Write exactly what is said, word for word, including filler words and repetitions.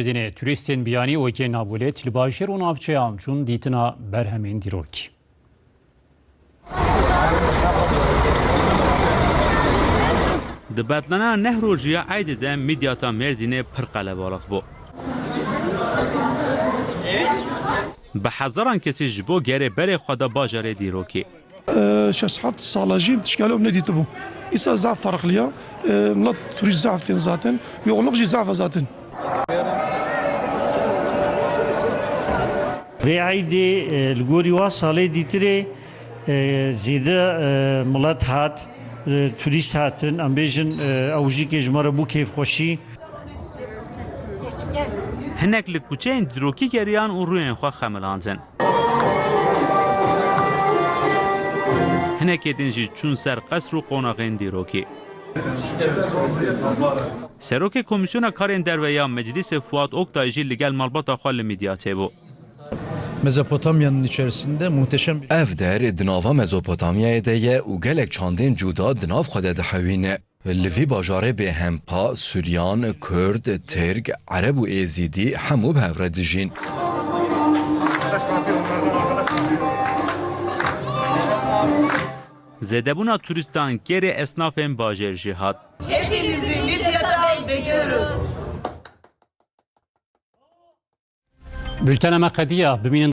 Mêrdînê, turîstên biyanî wekî Nabûlêt li bajêr û navçeyan çûn dîtina berhemên dîrokî. Di betlana neh rojî ya Eydê de Midyata Mêrdînê pir qelebalix bû. Bi hezaran kesî ji bo gerê berê xwe da bajarê dîrokî. Şeş heft sala jî tişkê wilo min nedîtibû. Îsal zaf ferqliya. Milet turîst zaf tên zaten. Yoğunluk jî zaf e zaten. Vê eydê, e, li gorî wa salê dîtirê, e, zêde, e, milet hat, e, turîst hatin. Em bêjin, e, ew jî kê ji me re bû kêfxweşî. Hinek li kuçeyên dîrokî geriyan û rûyên xwe xemilandin. Hinekê din jî çûn ser qesr û qonaxên dîrokî. Serokê Komîsyona Karên Derve ya Meclîsê Fuat Oktay jî li gel malbata xwe li Midyatê bû. Mezopotamya'nın içerisinde muhteşem bir Ev der di nava Mezopotamyayê de ye û gelek çandên cuda di nav xwe de dihewîne. Li vî bajarê bêhempa Suryan, Kurd, Tirk, Ereb û Êzîdî hemû bi hev re dijîn. Zêdebûna turîstan kêrê esnafên bajêr jî hat. Hepinizi Midyat'a bekliyoruz. Bültena me qediya, bimînin.